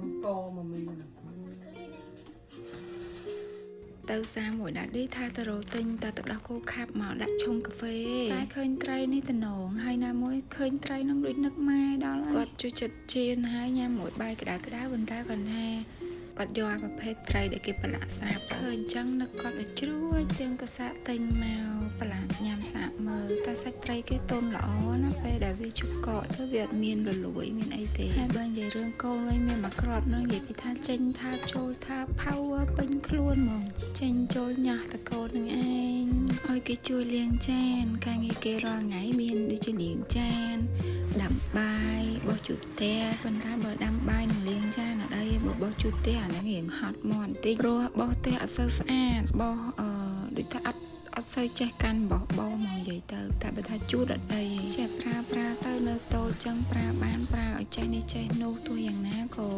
ធំកមកមីហ្នឹង ទៅសាមួយដាឌីថាទៅរកទិញតែទឹកដោះគោខាប់មកដាក់ឆុងកាហ្វេតែឃើញត្រីនេះតំណងហើយណាមួយឃើញត្រីនឹងដូចនឹកម៉ែដល់ហើយគាត់ជួយចិត្តជៀនហើយញ៉ាំមួយបាយក្តៅក្តៅប៉ុន្តែគាត់ថាគាត់យកអាប្រភេទត្រីដែលគេប្រឡាក់ស្រាប់ឃើញអញ្ចឹងនឹកគាត់ឲ្យជ្រួចអញ្ចឹងក៏សាកទិញមកប្រឡាក់ញ៉ាំសាកមើលតែសាច់ត្រីគេទន់ល្អណាស់ពេលដែលវាជប់កកទៅវាអត់មានរលួយមានអីទេហើយបើនិយាយរឿងកូនវិញមានមួយគ្រាប់ហ្នឹងនិយាយពីថាចេញថាបចូលថាប power ពេញខ្លួនហ្មងចេញចូលញាស់តកូននឹងឯងឲ្យគេជួយលាងចានការងារគេរាល់ថ្ងៃមានដូចជាលាងចានដាំបាយបោសជូតផ្ទះប៉ុន្តែបើដាំបាយនិងលាងចានអត់អីបើបោសជូតផ្ទះអាហ្នឹងរៀងហត់មាត់បន្តិចព្រោះបោសផ្ទះអត់សូវស្អាតបោសអឺដូចថាអត់សូវចេះកាន់បោះបោមកនិយាយទៅតែបើថាជូតអត់អីចេះប្រើប្រើទៅនៅតូចចឹងប្រើបានប្រើឲ្យចេះនេះចេះនោះទោះយ៉ាងណាក៏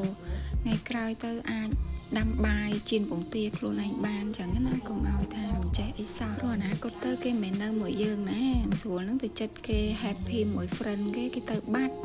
ថ្ងៃក្រោយទៅអាចដាំបាយជៀនពងទាខ្លួនឯងបានចឹងណាកុំឲ្យថាមិនចេះអីសោះព្រោះអនាគតទៅគេមិនមែននៅមួយយើងណាស្រួលហ្នឹងទៅចិត្តគេ happy មួយ friend គេគេទៅបាត់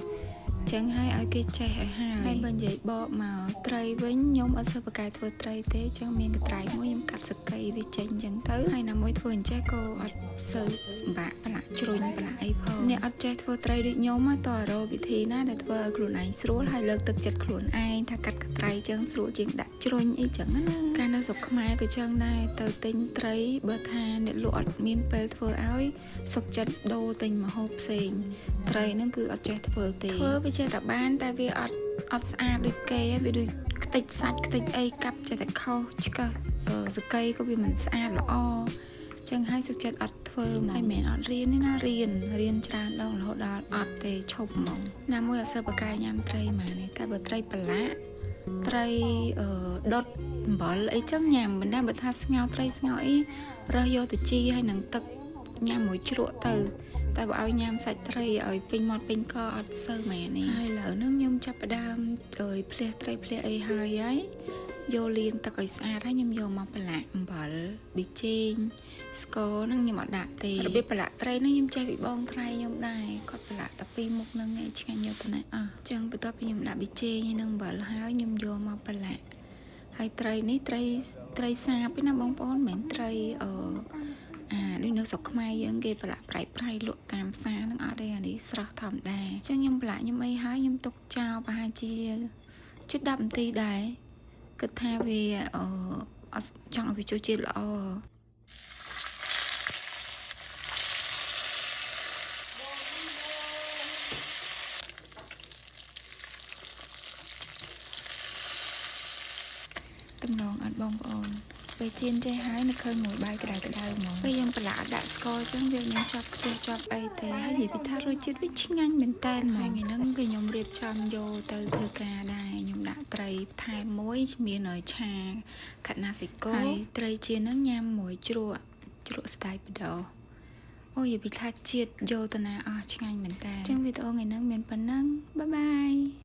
ចឹងហើយឲ្យគេចេះឲ្យហើយហើយបើនិយាយបកមកត្រីវិញខ្ញុំអត់សូវប្រកែធ្វើត្រីទេចឹងមានកន្ត្រៃមួយខ្ញុំកាត់សកីវាចេញចឹងទៅហើយណាមួយធ្វើអញ្ចេះក៏អត់សូវពិបាកប្រឡាក់ជ្រុញប្រឡាក់អីផងអ្នកអត់ចេះធ្វើត្រីដូចខ្ញុំតើរកវិធីណាដែលធ្វើឲ្យខ្លួនឯងស្រួលហើយលើកទឹកចិត្តខ្លួនឯងថាកាត់កន្ត្រៃចឹងស្រួលជាងដាក់ជ្រុញអីចឹងណាកាលនៅស្រុកខ្មែរក៏ចឹងដែរទៅទិញត្រីបើថាអ្នកលក់អត់មានពេលធ្វើឲ្យសុខចិត្តដូរទិញម្ហូបផ្សេង ត្រីហ្នឹងគឺអត់ចេះធ្វើទេធ្វើវាចេះតែបានតែវាអត់ស្អាតដូចគេវាដូចខ្ទេចសាច់ខ្ទេចអីកាប់ចេះតែខុសឆ្កឹះសកីក៏វាមិនស្អាតល្អចឹងហើយសុខចិត្តអត់ធ្វើមកហើយមិនមែនអត់រៀនទេណារៀនរៀនច្រើនដងរហូតដល់អត់ទេឈប់ហ្មងណាមួយអត់សូវបកាយញ៉ាំត្រីហ្មងនេះតែបើត្រីប្រឡាក់ត្រីអឺដុតអំបិលអីចឹងញ៉ាំមិនដែរបើថាស្ងោរត្រីស្ងោរអីរើសយកទៅជីហើយនឹងទឹកញ៉ាំមួយជ្រក់ទៅ តែបើឲ្យញ៉ាំសាច់ត្រីឲ្យពេញមាត់ពេញកអត់សូវមែនទេហើយឥឡូវហ្នឹងខ្ញុំចាប់ផ្ដើមអើយភ្លះត្រីភ្លះអីហើយហើយយកលាងទឹកឲ្យស្អាតហើយខ្ញុំយកមកប្រឡាក់អំបិលប៊ីចេងស្ករហ្នឹងខ្ញុំអត់ដាក់ទេរបៀបប្រឡាក់ត្រីហ្នឹងខ្ញុំចេះពីបងថ្លៃខ្ញុំដែរគាត់ប្រឡាក់តែពីរមុខហ្នឹងឯងឆ្ងាញ់យកទៅណាអស់អញ្ចឹងបន្ទាប់ពីខ្ញុំដាក់ប៊ីចេងហើយនឹងអំបិលហើយខ្ញុំយកមកប្រឡាក់ហើយត្រីនេះត្រីត្រីសាបឯណាបងប្អូនមិនមែនត្រីអឺ អាដូចនៅស្រុកខ្មែរយើងគេប្រឡាក់ប្រៃប្រៃលក់តាមផ្សារហ្នឹងអត់ទេអានេះស្រស់ធម្មតាអញ្ចឹងខ្ញុំប្រឡាក់ខ្ញុំអីហើយខ្ញុំទុកចោលប្រហែលជាជិត10នាទីដែរគិតថាវាអឺអត់ចង់ឲ្យវាចូលជាតិល្អ តំណងអត់បងប្អូនពេលជៀនចេះហើយនៅឃើញមួយបាយក្តៅក្តៅហ្មងពេលយើងប្រឡាក់ដាក់ស្ករអញ្ចឹងវាមានជាប់ខ្ទះជាប់អីទេហើយនិយាយពីថារសជាតិវាឆ្ងាញ់មែនតើហ្មងថ្ងៃហ្នឹងគឺខ្ញុំរៀបចំយកទៅធ្វើការដែរខ្ញុំដាក់ត្រីថែមមួយមានឲ្យឆាខណាសិកូហើយត្រីជៀនហ្នឹងញ៉ាំមួយជ្រក់ជ្រក់ស្ដាយបដោអូយនិយាយពីថាជាតិយកទៅណាអស់ឆ្ងាញ់មែនតើអញ្ចឹងវីដេអូថ្ងៃហ្នឹងមានប៉ុណ្ណឹងបាយបាយ។